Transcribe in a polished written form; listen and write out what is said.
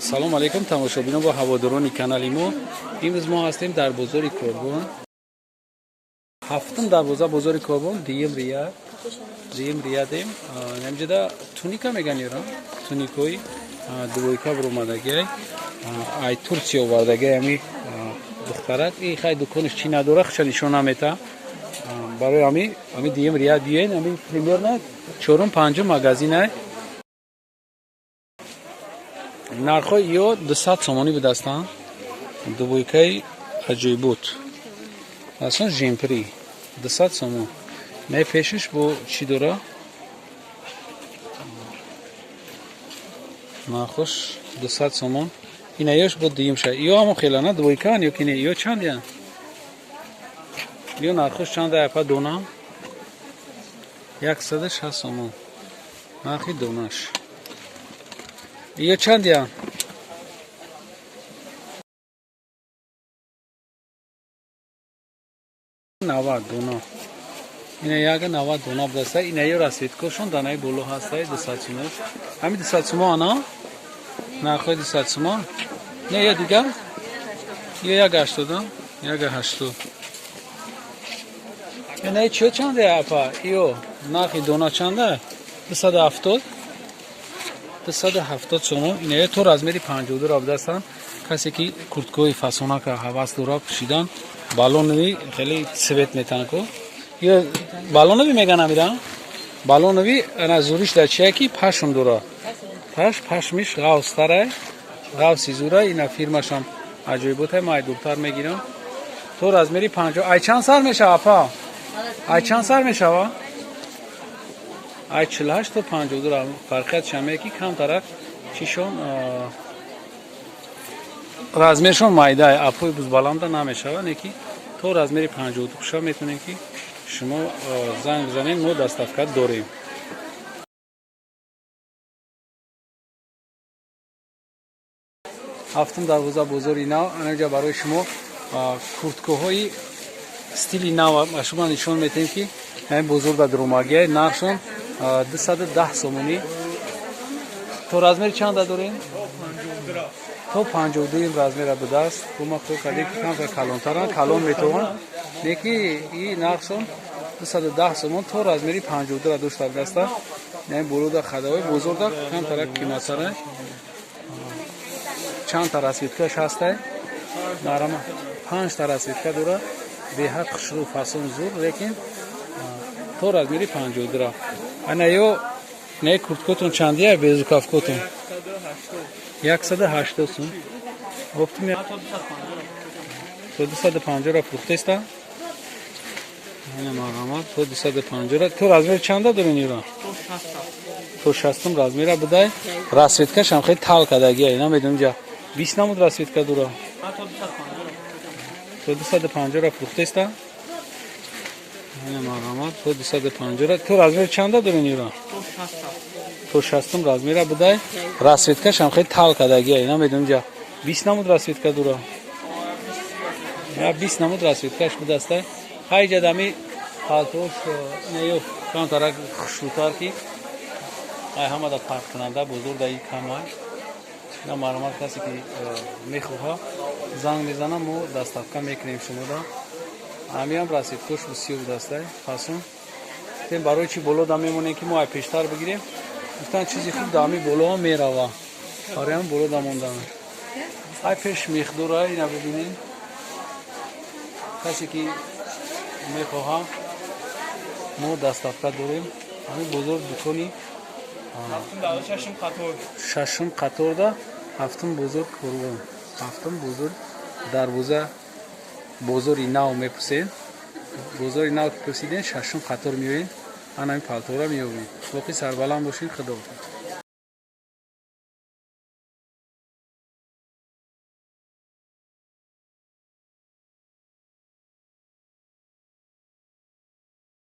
Салом алейкум, тамошобинон ва ҳаводорони канали мо. Имрӯз мо ҳастем дар бозори Корвон, ҳафтум дарвоза, бозори Корвон, дуюм ряд, дуюм рядем. Ҳамҷода туника меган ёра, туникои двойка буромадагиай, ай Турсия овардагиай ами духтарак. И хай дуконаш чӣ надора, хича нишон намета. Барои ами дуюм ряд биёен, ами примерно чорум панҷум магазинай. Нархҳои ё 200 сомонӣ будастанд. Двойкаи аҷоибот аслан жемпри 200 сомон. Не, пешиш бо чӣ дора? Нархош 200 сомон. Ина ёш бо дуюмша. Ё ҳамон хелана двойкаан ё ки не? Ё чанд ян? Ё нархош чанда апа дона? 160 сомон. Нархи донаш. Ё чанд ян? 90 дона. Ина яга 90 дона будаста. Ина ё расцветкошон данаи боло ҳастай 200 сомон. Ҳами 200 сомон ана? Нархои 200 сомон? Не, ё дигар? Ё як 80, як 80. Ина чиё чанда апа? Ё нархи дона чанда? 270. 270 сомон. Ина ё то размери 52 ра будастанд. Касе ки курткои фасонака ҳавас дора пӯшидан, балонови хеле цвет метан ку. Ё балонови меган амира? Балонови ана зуриш дар чия ки пашм дора. Паш пашмиш ғавстарай. Ғавси зура, ина фирмашам аҷоиботай, ман дуртар мегирам. То размери 50. Ай чанд сар мешава апа? Ай чанд сар мешава? Ай 48 то 52 ра фарқият шаме ки камтарак чишон размершон майда, апои бузбаланда намешава, неки то размери 52 хуша метавонем ки шумо занг бизанед, мо доставка дорем. Ҳафтум дарвоза, бозори нав. Анаҷа барои шумо курткоҳои стили нав ба шумо нишон метаҳем ки ҳамин бозор дар дуромагиай. Нархшон 210 сомонӣ. То размери чанда дорем? То 52 размера будааст. Ма хӯ кардем ки камтар калонтаранд, калон метавонанд, неки и нархшон 210 сомон, то размери 52 дошта будаста. Яъне болода хадаҳои бозорда камтарак қиматтара. Чанд та расцветкаш ҳастай? Нарама панҷ та расцветка дора. Беҳад хушрӯ, фасон, зур, лекин то размери 52. Ана ё не курткотон чандия безукавкотон? 180 сум. Оптим то 250 ра фурӯхтеста. Ана марҳамат, то 250 ра. То размери чанда дорен ира? То 60 размера будай. Расцветкашам хеле тал кардагия, намедонам ҷа 20 намуд расцветка дора. То 250 ра фурӯхтеста. Ана марҳамат, то 250 ра. То размери чанда дорен ира? То 60 размера будай. Расцветкашам хеле тал кардагия, намедонам ҷа 20 намуд расцветка дора. Я 20 намуд расцветкаш будаста. Ҳайҷа дами палтош не ё камтарак хушрӯтар ки ай ҳамада фарқкунанда бозор да и камай. На марҳамат, касе ки мехоҳа занг мезана, мо доставка мекунем шумода. Ҳамиам расцветкош бисёр будастай фасон. Тем барои чӣ боло да мемонем ки мо ай пештар бигирем? Гуфтан чизи хуб да ҳами болоҳо мерава. Барои ҳам боло да мондан. Ай пеш мехдора, ина бибинед. Касе ки мехоҳа мо доставка дорем. Ҳамин бозор дукони шашум қаторда, ҳафтум бозор Корвон, ҳафтум бозор дарвоза, бозори нав мепурсед. Бозори нав ки пурсиден, шашум қатор меоед, ана ҳамин палтора меёбед. Боқӣ сарбаланд бошед, худоҳофиз.